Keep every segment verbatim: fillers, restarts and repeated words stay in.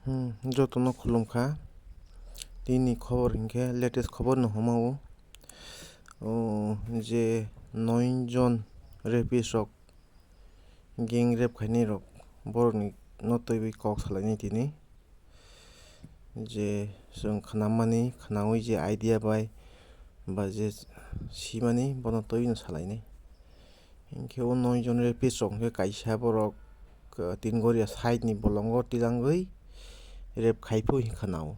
Hmm, jotono khulumkha. Tini khobor hinkhe latest khobor no hwnmao. O, je noi jon rapist rok, gang rape khainai rok, borok ni no twiwi kok salainai tini. Je chwng khwnamani, khwnaui je idea bai ba je simani bono twiwi no salainai. Hinkhe o noi jon rapist rok hinkhe kaisa borok, uh, tin goria side ni bolongo tilangwi rape khai phuru hinkhe khwnao.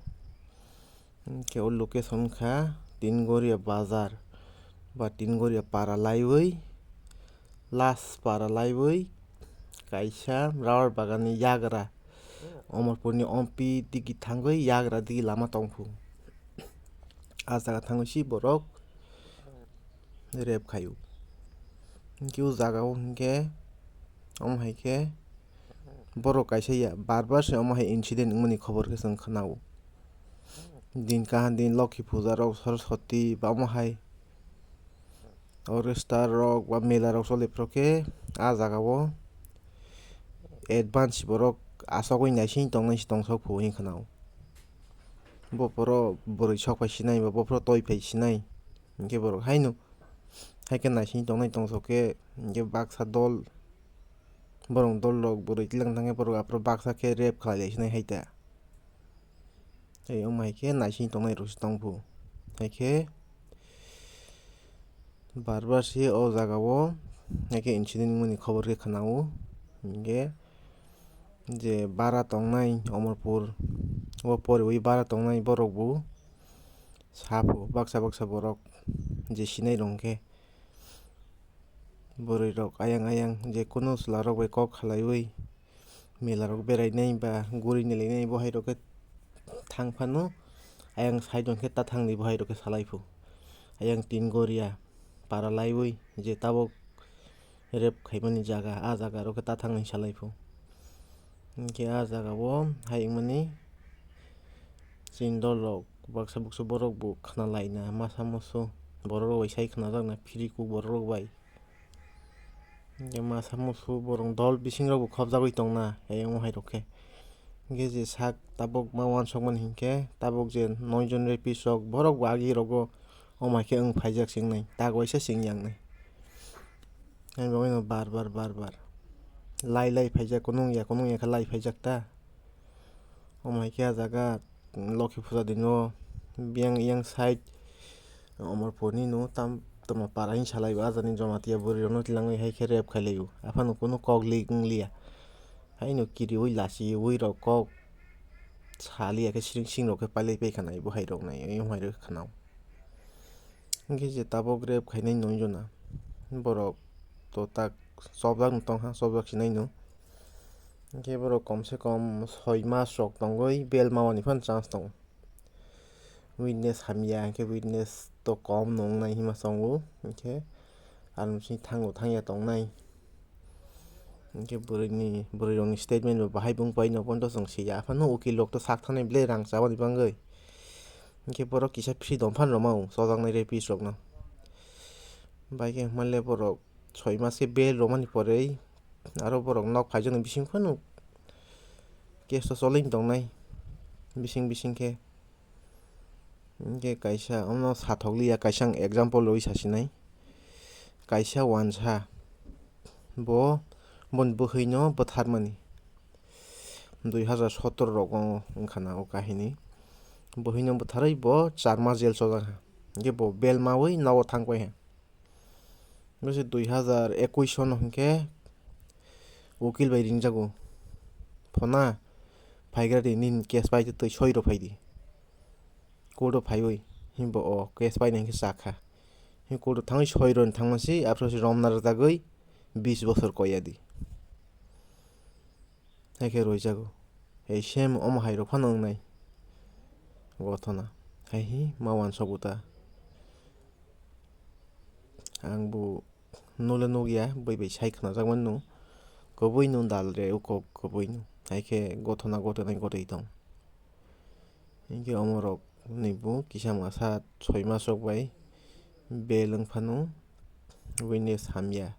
Hinkhe o location kha tin goria bazar ba tin goria para laiwi, last para laiwi kaisa rubber bagan ni yagra Omorpur ni ompi digi thangwi yagra digi lama tongphu. A jaga thangwi si borok rape khaio. Hinkhe o jaga o hinkhe omo hai khe borok kaisa ya bar bar se omo hai incident wngmani khobor khe chwng khwnao. Din kaha din Lokhi puja rok, Saraswati ba omo hai orchestra rok ba mela rok choli phuru khe a jaga o advance borok asogwi naising tongnai si tongsok phu hinkhe khwnao. Bo phuru bwrwi sok phai sinai ba bo phuru toi phai sinai. Hinkhe borok haino hai khe naising tongnai tongsok khe hinkhe baksa dol, borok dol rok bwrwi twilang thangkhe borok aphuru baksa khe rape khlai lai sinai hai ta. Tei omo hai khe naising tongnai rok se tongphu. Hai khe bar bar se o jaga o hai khe incident wngmani khobor khe khwnao. Hinkhe je bara tongnai Omorpur o poriwi bara tongnai borok bo saphu baksa baksa borok je sinai rok hinkhe bwrwi rok ayang ayang je kunu chwla rok bai kok khalaiwi mela rok berainai ba guri nailainai bo hai rok khe thang phano ayang side o khe ta thangni bo hai rok khe salai phu. Ayang tin goria para laiwi je tabuk rape khaimani jaga, a jaga rok khe ta thangni salai phu. Hinkhe a jaga o hai wngmani chini dol rok baksa buksu borok bo khna laina masa musu borok rok bai sai khna jakna phiri kuk borok rok bai. Hinkhe masa musu borok dol bising rok bo khopjagwi tongna, ayang o hai rok khe. Hinkhe je sak tabuk ma uansukmani hinkhe tabuk je noi jon rapist rok borok bo agi rogo omo hai khe wng phaijak se wngnai, tak waisa se wng ya wngnai. Ani bagwi no bar bar bar bar lai lai phaijak, kunung ya kunung ya khe lai phaijak ta. Omo hai khe ah jaga Lokhi puja dino biyang yang side Omorpurni no tam tongma para hini salai o, ah jani Jamatia bwrwi rokno tilangwi hai khe rape khai lai o. Aphano kunu kok lik wng liya. Haino kiriui lachiui rok kok saliya khe siring siring rok khe pailai paikha nai bo hai rok nai, oyung hai rok khanao. Hinkhe je tabuk rape khainai noi jona borok to tak chopjak no tongkha, chopjak sinai no. Hinkhe borok komse kom soi mas rok tongwi bail mamani phano chance tongo. Witness hamya hinkhe witness to kom no wngnai hima chongo, hinkhe aro bising thango thangya tongnai. Hinkhe bwrwini, bwrwirokni statement bo bahai bung pai no pono chwng siya, aphano ukil rok to sak thangnai belai rang chabani bagwi. Hinkhe borok kisa freedom phan rwmao chojaknai rapist rokno. Bai khe hwnmale borok soi mas khe bail rwmani pore aro borok nok phaijaknai bising phano case to choli tongnai bising bising khe. Hinkhe kaisa ono sathok liya, kaisa ang example rwui sasinai. Kaisa uansa bo boni bwhwino bwtharmani dui hazar sotoro rogo wngkha na o kahini. Bwhwino bwtharwi bo char mas jail chojak ha. Hinkhe bo bail maui nogo thang pai ha. Bwse dui hazar ekush sono hinkhe ukil bai ringjago. Phona phaigra di, nini case pai twi soi rw phai di. Court o phaiwi himbo o case paina hinkhe chakha. Him court o thangwi soi rwni thangma si aphuru se romna rwjagwi bis bosor koya di. Hai khe roijago. Hai same omo hai rok phano wngnai. Gothona. Hai hi ma uansukgo ta. Ang bo nole nukya, bui bai sai khnajakmani no. Kubui no dal re o kok kubui no. Hai khe gothona gothona gotwi tong. Hinkhe omo rok ni bo kisa masa soi mas rok bai bel wng phano witness hamya,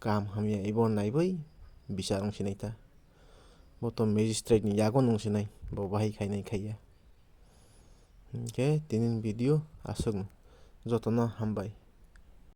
kaham hamya ebo naiwi bichar wng sinai ta. Bo to magistrate ni yago nung sinai, bo bahai khainai khaiya. Hinkhe tini video aswkno, jotono hambai.